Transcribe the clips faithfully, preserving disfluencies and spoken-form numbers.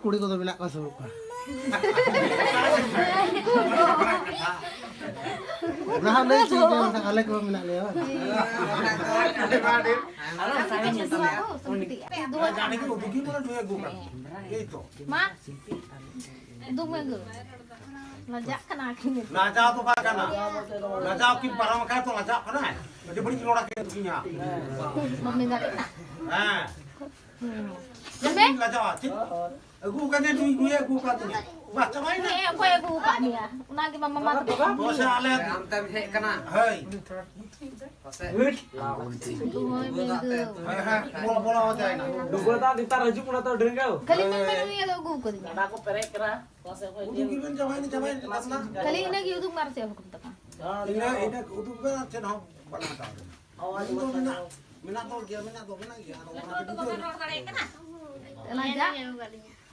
ᱠᱩᱲᱤ ᱠᱚᱫᱚ ᱢᱮᱱᱟᱜ ᱠᱚᱣᱟ ᱥᱮ ᱵᱟᱹᱱᱩᱜ ᱠᱚᱣᱟ? ᱚᱱᱟ ᱦᱚᱸ ᱞᱟᱹᱭ ᱴᱷᱤᱠ ᱜᱮᱭᱟ, ᱵᱟᱠᱷᱟᱱ ᱟᱞᱮ ᱠᱚᱦᱚᱸ ᱢᱮᱱᱟᱜ ᱞᱮᱭᱟ ᱵᱟᱝ? ᱢᱟ, ᱩᱫᱩᱜ ᱢᱮ ᱜᱳ᱾ ᱞᱟᱡᱟᱜ ᱠᱟᱱᱟ ᱠᱤᱱ᱾ ᱞᱟᱡᱟᱣ ᱫᱚ ᱵᱟᱝ ᱠᱟᱱᱟ᱾ ᱞᱟᱡᱟᱣ ᱠᱤᱱ ᱯᱟᱨᱚᱢ ᱠᱷᱟᱱ ᱛᱚ ᱞᱟᱡᱟᱣ ᱠᱟᱱᱟᱭ᱾ ᱟᱹᱰᱤ ᱵᱟᱹᱲᱤᱡ ᱨᱚᱲ ᱟᱹᱠᱤᱱ ᱩᱱᱠᱤᱱ ᱦᱟᱸᱜ᱾ ᱵᱟᱢ ᱢᱮᱱ ᱫᱟᱲᱮᱭᱟᱜ ᱠᱟᱱᱟ᱾ ᱦᱮᱸ᱾ ᱦᱩᱸ᱾ ᱪᱮᱫ ᱵᱤᱱ ᱞᱟᱡᱟᱣᱟ? ᱪᱮᱫ? ᱟᱹᱜᱩ ᱠᱟᱫᱮ ᱱᱩᱭ, ᱱᱩᱭᱮ ᱟᱹᱜᱩ ᱠᱟᱫ ᱛᱤᱧᱟ᱾ ᱵᱟᱦ, ᱪᱟᱵᱟᱭᱮᱱᱟ᱾ ᱦᱮᱸ, ᱚᱠᱚᱭ ᱟᱹᱜᱩ ᱟᱠᱟᱫ ᱢᱮᱭᱟ? ᱚᱱᱟ ᱜᱮ ᱢᱟᱢᱟ ᱢᱟ ᱛᱟᱠᱚ᱾ ᱚ, ᱥᱮ ᱟᱞᱮ ᱦᱟᱱᱛᱮᱢ ᱦᱮᱡ ᱠᱟᱱᱟ᱾ ᱦᱳᱭ᱾ ᱯᱟᱥᱮᱡ᱾ ᱦᱳᱭ, ᱦᱳᱭ᱾ ᱦᱮᱸ, ᱦᱮᱸ, ᱵᱚᱞᱚ, ᱵᱚᱞᱚ ᱦᱚ ᱡᱟᱭᱮᱱᱟ᱾ ᱰᱩᱵᱟᱹ ᱫᱟᱜ ᱱᱮᱛᱟᱨ ᱦᱤᱡᱩᱜ ᱠᱟᱱᱟ ᱛᱚ, ᱰᱷᱮᱨ ᱜᱮ᱾ ᱠᱷᱟᱹᱞᱤ ᱢᱮᱱ ᱢᱮ, ᱱᱩᱭ ᱟᱹᱜᱩ ᱟᱠᱟᱫᱤᱧᱟ᱾ ᱜᱟᱰᱟ ᱠᱚ ᱯᱮᱨᱮᱡ ᱠᱟᱱᱟ᱾ ᱯᱟᱥᱮᱡ ᱠᱷᱚᱡ ᱩᱫᱩᱜ ᱜᱮ ᱵᱮᱱ ᱪᱟᱵᱟᱭᱮᱱᱟ, ᱪᱟᱵᱟᱭᱮᱱᱟ, ᱪᱟᱵᱟᱭᱮᱱᱟ᱾ ᱠᱷᱟᱹᱞᱤ ᱤᱱᱟᱹ ᱜᱮ ᱩᱫᱩᱜ ᱢᱮ ᱟᱨ ᱪᱮᱫ ᱦᱚᱸ ᱵᱟᱹᱱᱩᱜ ᱛᱟᱢᱟ᱾ ᱤᱱᱟᱹ, ᱤᱱᱟᱹ ᱩᱫᱩᱜ ᱵᱮᱱ ᱟᱨ ᱪᱮᱫ ᱦᱚᱸ ᱵᱟᱞᱮ ᱦᱟᱛᱟᱣ ᱫᱟ᱾ ᱦᱳᱭ, ᱩᱫᱩᱜ ᱫᱚ ᱢᱮᱱᱟᱜ, ᱢᱮᱱᱟᱜ ᱫᱚ ᱜᱮᱭᱟ, ᱢᱮᱱᱟᱜ ᱫᱚ ᱢᱮᱱᱟᱜ ᱜᱮᱭᱟ᱾ ᱟᱫᱚ ᱚᱱᱟ ᱫᱚ ᱨᱚᱲ ᱫᱟᱲᱮᱭᱟᱜ ᱠᱟᱱᱟ᱾ ᱚᱱᱟ ᱡᱟ?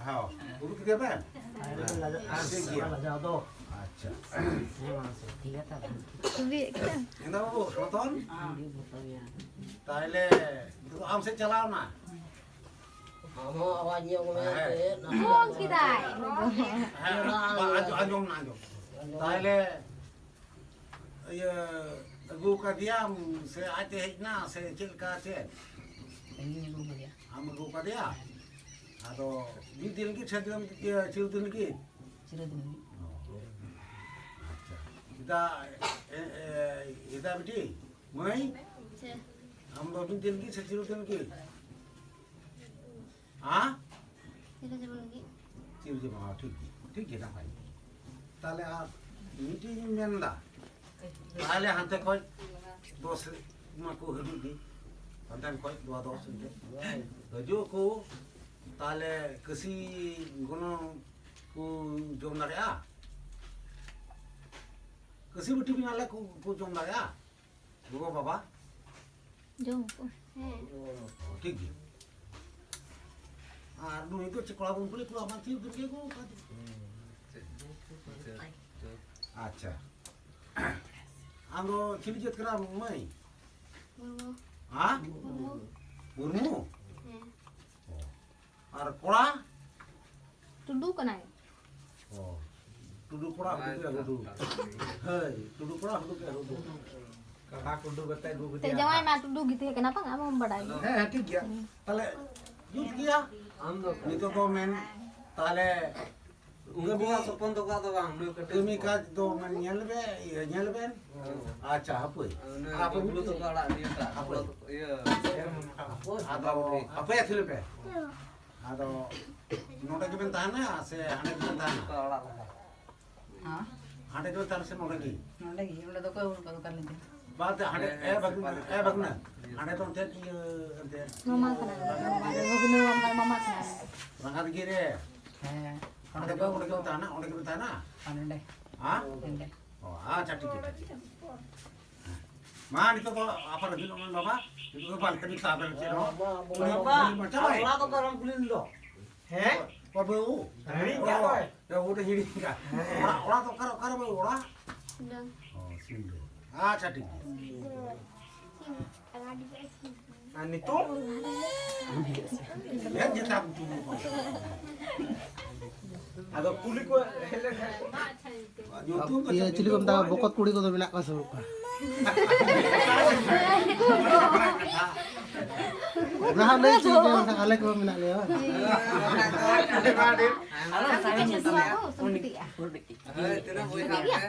ᱦᱮᱸ, ᱩᱫᱩᱜ ᱠᱮᱫᱟ ᱵᱮᱱ? ᱴᱷᱤᱠ ᱜᱮᱭᱟ᱾ ᱟᱪᱪᱷᱟ᱾ ᱛᱩᱵᱤᱭᱮᱫ ᱠᱟᱱᱟ᱾ ᱦᱮᱸᱫᱟ ᱵᱟᱹᱵᱩ, ᱨᱚᱛᱚᱱ? ᱛᱟᱦᱞᱮ ᱱᱤᱛᱚᱜ ᱟᱢ ᱥᱮᱫ ᱪᱟᱞᱟᱣ ᱱᱟ? ᱟᱢ ᱦᱚᱸ ᱟᱣᱟᱡ ᱧᱚᱜ ᱢᱮ, ᱦᱮᱸ᱾ ᱯᱷᱳᱱ ᱠᱮᱫᱟᱭ᱾ ᱦᱮᱸ, ᱵᱟ, ᱟᱸᱡᱚᱢ, ᱟᱸᱡᱚᱢ ᱱᱟ, ᱟᱸᱡᱚᱢ᱾ ᱛᱟᱦᱞᱮ ᱤᱭᱟᱹ, ᱟᱹᱜᱩ ᱠᱟᱫᱮᱭᱟᱢ ᱥᱮ ᱟᱡ ᱛᱮ ᱦᱮᱡ ᱮᱱᱟ ᱥᱮ ᱪᱮᱫ ᱞᱮᱠᱟ ᱪᱮᱫ? ᱤᱧᱤᱧ ᱟᱹᱜᱩ ᱠᱟᱫᱮᱭᱟ᱾ ᱟᱢ ᱟᱹᱜᱩ ᱠᱟᱫᱮᱭᱟ? ᱟᱫᱚ ᱢᱤᱫ ᱫᱤᱱ ᱞᱟᱹᱜᱤᱫ ᱥᱮ ᱫᱤᱱᱟᱹᱢ, ᱤᱭᱟᱹ, ᱪᱤᱨ ᱫᱤᱱ ᱞᱟᱹᱜᱤᱫ? ᱪᱤᱨ ᱫᱤᱱ ᱞᱟᱹᱜᱤᱫ᱾ ᱚ, ᱟᱪᱪᱷᱟ᱾ ᱮᱫᱟ, ᱮ, ᱮ, ᱮᱫᱟ ᱵᱤᱴᱤ, ᱢᱟᱹᱭ, ᱪᱮᱫ? ᱟᱢ ᱫᱚ ᱢᱤᱫ ᱫᱤᱱ ᱞᱟᱹᱜᱤᱫ ᱥᱮ ᱪᱤᱨ ᱫᱤᱱ ᱞᱟᱹᱜᱤᱫ? ᱦᱮᱸ? ᱪᱤᱨ ᱡᱤᱵᱚᱱ ᱞᱟᱹᱜᱤᱫ᱾ ᱪᱤᱨ ᱡᱤᱵᱚᱱ, ᱦᱚᱸ, ᱴᱷᱤᱠ ᱜᱮᱭᱟ, ᱴᱷᱤᱠ ᱜᱮᱭᱟ, ᱱᱟᱯᱟᱭ ᱜᱮ᱾ ᱛᱟᱦᱞᱮ ᱟᱨ ᱢᱤᱫᱴᱤᱡ ᱤᱧ ᱢᱮᱱ ᱮᱫᱟ, ᱛᱟᱦᱞᱮ ᱦᱟᱱᱛᱮ ᱠᱷᱚᱡ ᱫᱚᱥ ᱢᱟᱠᱚ ᱦᱤᱡᱩᱜ ᱜᱮ, ᱦᱟᱱᱛᱮ ᱠᱷᱚᱡ ᱫᱚ ᱫᱚᱥ ᱦᱤᱡᱩᱜ ᱠᱚ, ᱛᱟᱦᱞᱮ ᱠᱟᱹᱥᱤ ᱜᱚᱱᱚᱝ ᱠᱚ ᱡᱚᱢ ᱫᱟᱲᱮᱭᱟᱜᱼᱟ? ᱠᱟᱹᱥᱤ ᱵᱟᱹᱴᱤ ᱵᱮᱱᱟᱣ ᱞᱮ ᱠᱚ, ᱠᱚ ᱡᱚᱢ ᱫᱟᱲᱮᱭᱟᱜᱼᱟ? ᱜᱚᱜᱚ ᱵᱟᱵᱟ? ᱡᱚᱢ ᱠᱚ᱾ ᱦᱮᱸ᱾ ᱴᱷᱤᱠ ᱜᱮᱭᱟ᱾ ᱟᱨ ᱱᱩᱭ ᱫᱚ ᱪᱮᱫ ᱠᱚᱲᱟ ᱵᱚᱱ ᱠᱩᱞᱤ ᱠᱚᱣᱟ, ᱵᱟᱝ ᱴᱷᱤᱠ ᱜᱮ ᱠᱚ ᱚᱱᱠᱟ ᱫᱚ᱾ ᱟᱪᱪᱷᱟ᱾ ᱟᱢ ᱫᱚ ᱪᱤᱞᱤ ᱡᱟᱹᱛ ᱠᱟᱱᱟᱢ ᱢᱟᱹᱭ? ᱢᱩᱨᱢᱩ᱾ ᱦᱮᱸ? ᱢᱩᱨᱢᱩ᱾ ᱢᱩᱨᱢᱩ? ᱦᱮᱸ᱾ ᱚ᱾ ᱟᱨ ᱠᱚᱲᱟ? ᱴᱩᱰᱩ ᱠᱟᱱᱟᱭ᱾ ᱚ᱾ ᱴᱩᱰᱩ ᱠᱚᱲᱟ ᱦᱩᱰᱩ ᱠᱮ ᱦᱩᱰᱩ᱾ ᱦᱳᱭ, ᱴᱩᱰᱩ ᱠᱚᱲᱟ ᱦᱩᱰᱩ ᱠᱮ ᱦᱩᱰᱩ᱾ ᱠᱟᱰᱟ ᱠᱩᱰᱩ ᱠᱟᱛᱮ ᱟᱹᱜᱩ ᱛᱮ ᱠᱮᱫᱮᱭᱟ᱾ ᱡᱟᱶᱟᱭ ᱢᱟ ᱴᱩᱰᱩ ᱜᱮ ᱛᱟᱦᱮᱸ ᱠᱟᱱᱟ ᱵᱟᱝ, ᱟᱢ ᱦᱚᱸᱢ ᱵᱟᱰᱟᱭ ᱜᱮᱭᱟ᱾ ᱦᱮᱸ, ᱦᱮᱸ, ᱴᱷᱤᱠ ᱜᱮᱭᱟ᱾ ᱛᱟᱦᱞᱮ ᱡᱩᱛ ᱜᱮᱭᱟ᱾ ᱟᱢ ᱫᱚ ᱱᱤᱛᱚᱜ ᱫᱚ ᱢᱮᱱ, ᱛᱟᱦᱞᱮ ᱩᱱᱠᱩᱣᱟᱜ ᱥᱚᱯᱚᱱ ᱛᱟᱠᱚᱣᱟᱜ ᱫᱚ ᱵᱟᱝ, ᱱᱩᱭ ᱠᱟᱹᱴᱤᱡ ᱠᱟᱹᱢᱤ ᱠᱟᱡᱽ ᱫᱚ ᱢᱮᱱ ᱧᱮᱞ ᱵᱮ, ᱤᱭᱟᱹ, ᱧᱮᱞ ᱵᱮᱱ᱾ ᱦᱮᱸ᱾ ᱟᱪᱪᱷᱟ, ᱦᱟᱯᱳᱭ᱾ ᱚᱱᱮ ᱟᱯᱮ ᱵᱟᱹᱵᱞᱩ ᱢᱤᱫᱴᱤᱡ ᱛᱟᱠᱚ ᱟᱲᱟᱜ ᱤᱫᱤ ᱠᱟᱜ, ᱦᱟᱯᱳᱭ᱾ ᱤᱭᱟᱹ᱾ ᱟᱫᱚ ᱦᱟᱯᱳᱭ, ᱟᱹᱛᱷᱤᱨ ᱯᱮ᱾ ᱟᱫᱚ ᱱᱚᱰᱮ ᱜᱮᱵᱮᱱ ᱛᱟᱦᱮᱱᱟ ᱥᱮ ᱦᱟᱸᱰᱮ ᱜᱮᱵᱮᱱ ᱛᱟᱦᱮᱱᱟ? ᱦᱮᱸ? ᱦᱟᱸᱰᱮ ᱜᱮᱵᱮᱱ ᱛᱟᱦᱮᱱᱟ ᱥᱮ ᱱᱚᱰᱮ ᱜᱮ? ᱱᱚᱰᱮ ᱜᱮ, ᱱᱚᱰᱮ ᱫᱚ ᱚᱠᱚᱭ ᱦᱚᱸ ᱵᱟᱹᱱᱩᱜ ᱠᱚᱣᱟ ᱫᱚᱠᱟᱱ ᱞᱟᱹᱜᱤᱫ᱾ ᱵᱟᱝ, ᱛᱮ ᱦᱟᱸᱰᱮ, ᱦᱮᱸ, ᱮ ᱵᱟᱹᱜᱩ-, ᱥᱮᱯᱟᱞᱤ ᱮ ᱵᱟᱹᱜᱩᱱᱟ᱾ ᱦᱟᱸᱰᱮ ᱫᱚ ᱚᱱᱛᱮ ᱤᱭᱟᱹ, ᱚᱱᱛᱮ ᱢᱟᱢᱟ ᱠᱟᱱᱟ᱾ ᱵᱟᱹᱜᱩᱱᱟ ᱢᱟᱢᱟ ᱠᱟᱱᱟ᱾ ᱨᱟᱸᱜᱟᱛ ᱜᱮ ᱨᱮ᱾ ᱦᱮᱸ᱾ ᱚᱸᱰᱮ ᱜᱮ, ᱚᱸᱰᱮ ᱜᱮᱵᱮᱱ ᱛᱟᱦᱮᱱᱟ, ᱚᱸᱰᱮ ᱜᱮᱵᱮᱱ ᱛᱟᱦᱮᱱᱟ? ᱦᱮᱸ, ᱱᱚᱰᱮ᱾ ᱦᱮᱸ? ᱱᱚᱰᱮ᱾ ᱚ, ᱟᱪᱪᱷᱟ, ᱴᱷᱤᱠ ᱜᱮᱭᱟ, ᱴᱷᱤᱠ ᱜᱮᱭᱟ᱾ ᱢᱟ, ᱱᱤᱛᱚᱜ ᱫᱚ ᱟᱯᱟᱱ ᱟᱹᱯᱤᱱ ᱚᱠᱚᱭ ᱵᱟᱵᱟ, ᱱᱤᱛᱚᱜ ᱫᱚ ᱵᱟᱞᱮ ᱠᱟᱹᱢᱤ ᱥᱟᱵ ᱨᱮ ᱪᱮᱫ ᱦᱚᱸ᱾ ᱵᱟᱵᱟ, ᱩᱱᱤ ᱵᱟᱵᱟ, ᱩᱱᱤ ᱢᱟ ᱪᱟᱵᱟᱭ᱾ ᱚᱲᱟᱜ ᱫᱚ ᱚᱠᱟᱨᱮᱢ ᱠᱩᱞᱤ ᱞᱮᱫᱚ? ᱦᱮᱸ? ᱚ, ᱵᱟᱹᱵᱩ᱾ ᱦᱤᱲᱤᱧ ᱠᱟᱜ ᱫᱚᱭ᱾ ᱚ, ᱩᱱᱤ ᱦᱤᱲᱤᱧ ᱠᱟᱜ᱾ ᱦᱮᱸ᱾ ᱚᱲᱟᱜ, ᱚᱲᱟᱜ ᱫᱚ ᱚᱠᱟᱨᱮ, ᱚᱠᱟᱨᱮ ᱵᱟᱹᱵᱩ ᱚᱲᱟᱜ? ᱚ, ᱥᱤᱞᱫᱟᱹ᱾ ᱟᱪᱪᱷᱟ, ᱴᱷᱤᱠ ᱜᱮᱭᱟ᱾ ᱟᱨ ᱱᱤᱛᱚᱜ? ᱦᱮᱸ, ᱡᱮᱴᱟ ᱟᱫᱚ ᱠᱩᱞᱤ ᱠᱚ ᱦᱮᱡ ᱞᱮᱱᱠᱷᱟᱱ᱾ ᱤᱭᱟᱹ, ᱪᱤᱞᱤ ᱠᱚ ᱢᱮᱛᱟᱜᱼᱟ? ᱵᱚᱠᱚᱛ ᱠᱩᱲᱤ ᱠᱚᱫᱚ ᱢᱮᱱᱟᱜ ᱠᱚᱣᱟ ᱥᱮ ᱵᱟᱹᱱᱩᱜ ᱠᱚᱣᱟ? ᱚᱱᱟ ᱦᱚᱸ ᱞᱟᱹᱭ ᱦᱚᱪᱚᱭ ᱯᱮ, ᱵᱟᱝᱠᱷᱟᱱ ᱟᱞᱮ ᱠᱚᱦᱚᱸ ᱢᱮᱱᱟᱜ ᱞᱮᱭᱟ ᱵᱟᱝ? ᱦᱳᱭ, ᱛᱤᱱᱟᱹᱜ ᱵᱚᱭᱦᱟ ᱟᱯᱮ?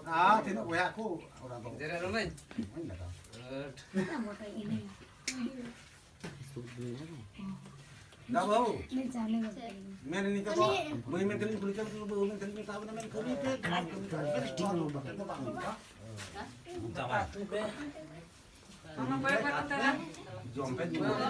ᱟᱨ ᱛᱤᱱᱟᱹᱜ ᱵᱚᱭᱦᱟ ᱠᱚ? ᱚᱲᱟᱜ ᱫᱚ ᱡᱮᱨᱮᱲ ᱨᱩᱢᱟᱹᱧ᱾ ᱵᱟᱹᱧ ᱞᱟᱜᱟᱣ᱾ ᱫᱟ ᱵᱟᱹᱵᱩ, ᱢᱮᱱ ᱱᱤᱛᱚᱜ ᱫᱚ ᱢᱟᱹᱭ ᱢᱮᱱ ᱛᱮᱞᱤᱧ ᱠᱩᱞᱤ ᱠᱮᱫ ᱠᱚᱣᱟ, ᱵᱟᱹᱵᱩ ᱢᱮᱱ ᱛᱮᱞᱤᱧ ᱢᱮᱛᱟ ᱵᱮᱱᱟ, ᱢᱮᱱ ᱠᱟᱹᱢᱤ ᱯᱮ, ᱠᱟᱹᱢᱤ ᱯᱮ, ᱠᱟᱹᱢᱤ ᱯᱮ, ᱴᱷᱤᱠ ᱵᱟᱝ ᱦᱩᱭᱩᱜᱼᱟ᱾ ᱡᱚᱢ ᱯᱮ, ᱡᱚᱢ ᱯᱮ᱾